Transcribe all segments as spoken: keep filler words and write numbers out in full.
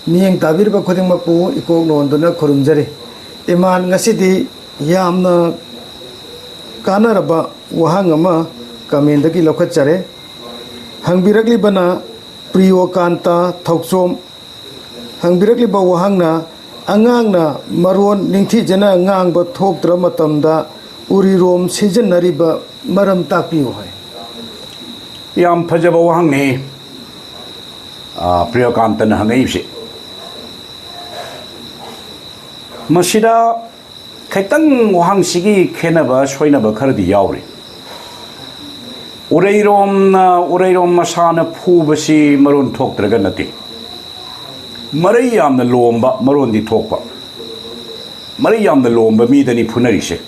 ꯃꯤꯠꯌꯦꯡ ꯇꯥꯕꯤꯔꯤꯕ ꯈꯨꯗꯤꯡꯃꯛꯄꯨ ꯏꯀꯣꯛ ꯅꯣꯟꯗꯨꯅ ꯈꯨꯔꯨꯝꯖꯔꯤ꯫ ꯏꯃꯥꯟ, ꯉꯁꯤꯗꯤ ꯌꯥꯝꯅ ꯀꯥꯟꯅꯔꯕ ꯋꯥꯍꯪ ꯑꯃ ꯀꯃꯦꯟꯗꯒꯤ ꯂꯧꯈꯠꯆꯔꯦ꯫ ꯍꯪꯕꯤꯔꯛꯂꯤꯕꯅ ꯄ꯭ꯔꯤꯌꯣꯀꯥꯟꯇ ꯊꯧꯆꯣꯝ꯫ ꯍꯪꯕꯤꯔꯛꯂꯤꯕ ꯋꯥꯍꯪꯅ, ꯑꯉꯥꯡꯅ ꯃꯔꯣꯟ ꯅꯤꯡꯊꯤꯖꯅ ꯉꯥꯡꯕ ꯊꯣꯛꯇ꯭ꯔ ꯃꯇꯝꯗ ꯎꯔꯤꯔꯣꯝ ꯁꯤꯖꯤꯟꯅꯔꯤꯕ ꯃꯔꯝ ꯇꯥꯛꯄꯤꯌꯨ ꯍꯥꯏ꯫ ꯌꯥꯝ ꯐꯖꯕ ꯋꯥꯍꯪꯅꯤ, ꯑ, ꯄ꯭ꯔꯤꯌꯣꯀꯥꯟꯇꯅ ꯍꯪꯉꯛꯏꯕꯁꯤ꯫ ꯃꯁꯤꯗ ꯈꯤꯇꯪ ꯋꯥꯍꯪꯁꯤꯒꯤ ꯈꯦꯠꯅꯕ, ꯁꯣꯏꯅꯕ ꯈꯔꯗꯤ ꯌꯥꯎꯔꯤ꯫ ꯎꯔꯩꯔꯣꯝꯅ, ꯎꯔꯩꯔꯣꯝ ꯃꯁꯥꯅ ꯐꯨꯕꯁꯤ ꯃꯔꯣꯟ ꯊꯣꯛꯇ꯭ꯔꯒ ꯅꯠꯇꯦ꯫ ꯃꯔꯩ ꯌꯥꯝꯅ ꯂꯣꯝꯕ ꯃꯔꯣꯟꯗꯤ ꯊꯣꯛꯄ꯫ ꯃꯔꯩ ꯌꯥꯝꯅ ꯂꯣꯝꯕ ꯃꯤꯗꯅꯤ ꯐꯨꯅꯔꯤꯁꯦ꯫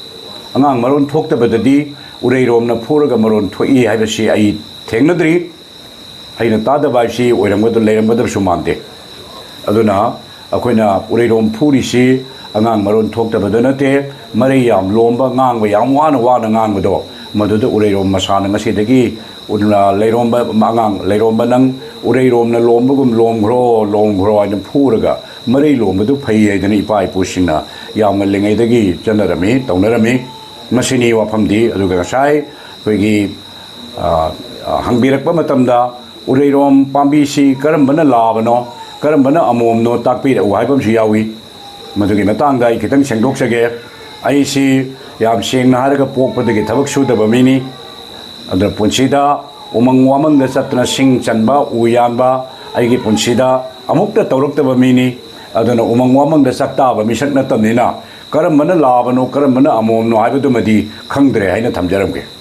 ꯑꯉꯥꯡ ꯃꯔꯣꯟ ꯊꯣꯛꯇꯕꯗꯗꯤ ꯎꯔꯩꯔꯣꯝꯅ ꯐꯨꯔꯒ ꯃꯔꯣꯟ ꯊꯣꯛꯏ ꯍꯥꯏꯕꯁꯤ ꯑꯩ ꯊꯦꯡꯅꯗ꯭ꯔꯤ꯫ ꯑꯩꯅ ꯇꯥꯗꯕ ꯍꯥꯏꯁꯤ ꯑꯣꯏꯔꯝꯒꯗ-, ꯂꯩꯔꯝꯒꯗꯕꯁꯨ ꯃꯥꯟꯗꯦ꯫ ꯑꯗꯨꯅ ꯑꯩꯈꯣꯏꯅ ꯎꯔꯩꯔꯣꯝ ꯐꯨꯔꯤꯁꯤ ꯑꯉꯥꯡ ꯃꯔꯣꯟ ꯊꯣꯛꯇꯕꯗ ꯅꯠꯇꯦ, ꯃꯔꯩ ꯌꯥꯝ ꯂꯣꯝꯕ, ꯉꯥꯡꯕ ꯌꯥꯝ ꯋꯥꯅ ꯋꯥꯅ ꯉꯥꯡꯕꯗꯣ, ꯃꯗꯨꯗ ꯎꯔꯩꯔꯣꯝ ꯃꯁꯥꯅ ꯉꯁꯤꯗꯒꯤ ꯎ-, ꯂꯩꯔꯣꯝꯕ, ꯑꯉꯥꯡ ꯂꯩꯔꯣꯝꯕ ꯅꯪ ꯎꯔꯩꯔꯣꯝꯅ ꯂꯣꯝꯕꯒꯨꯝ ꯂꯣꯝꯈ꯭ꯔꯣ, ꯂꯣꯝꯈ꯭ꯔꯣ ꯍꯥꯏꯅ ꯐꯨꯔꯒ ꯃꯔꯩ ꯂꯣꯝꯕꯗꯨ ꯐꯩ ꯍꯥꯏꯗꯅ ꯏꯄꯥ ꯏꯄꯨꯁꯤꯡꯅ ꯌꯥꯝ ꯉꯜꯂꯤꯉꯩꯗꯒꯤ ꯆꯠꯅꯔꯝꯃꯤ, ꯇꯧꯅꯔꯝꯃꯤ꯫ ꯃꯁꯤꯅꯤ ꯋꯥꯐꯝꯗꯤ꯫ ꯑꯗꯨꯒ ꯉꯁꯥꯏ ꯑꯩꯈꯣꯏꯒꯤ, ꯑ, ꯑ, ꯍꯪꯕꯤꯔꯛꯄ ꯃꯇꯝꯗ ꯎꯔꯩꯔꯣꯝ ꯄꯥꯝꯕꯤꯁꯤ ꯀꯔꯝꯕꯅ ꯂꯥꯕꯅꯣ, ꯀꯔꯝꯕꯅ ꯑꯃꯣꯝꯅꯣ ꯇꯥꯛꯄꯤꯔꯛꯎ ꯍꯥꯏꯕ ꯑꯃꯁꯨ ꯌꯥꯎꯏ꯫ ꯃꯗꯨꯒꯤ ꯃꯇꯥꯡꯗ ꯑꯩ ꯈꯤꯇꯪ ꯁꯦꯡꯗꯣꯛꯆꯒꯦ꯫ ꯑꯩꯁꯤ ꯌꯥꯝ ꯁꯦꯡꯅ ꯍꯥꯏꯔꯒ ꯄꯣꯛꯄꯗꯒꯤ ꯊꯕꯛ ꯁꯨꯗꯕ ꯃꯤꯅꯤ꯫ ꯑꯗꯨꯅ ꯄꯨꯟꯁꯤꯗ ꯎꯃꯪ ꯋꯥꯃꯪꯗ ꯆꯠꯇꯅ ꯁꯤꯡ ꯆꯟꯕ, ꯎ ꯌꯥꯟꯕ ꯑꯩꯒꯤ ꯄꯨꯟꯁꯤꯗ ꯑꯃꯨꯛꯇ ꯇꯧꯔꯛꯇꯕ ꯃꯤꯅꯤ꯫ ꯑꯗꯨꯅ ꯎꯃꯪ ꯋꯥꯃꯪꯗ ꯆꯠꯇꯥꯕ ꯃꯤꯁꯛ ꯅꯠꯇꯕꯅꯤꯅ ꯀꯔꯝꯕꯅ ꯂꯥꯕꯅꯣ, ꯀꯔꯝꯕꯅ ꯑꯃꯣꯝꯅꯣ ꯍꯥꯏꯕꯗꯨꯃꯗꯤ ꯈꯪꯗ꯭ꯔꯦ ꯍꯥꯏꯅ ꯊꯝꯖꯔꯝꯒꯦ꯫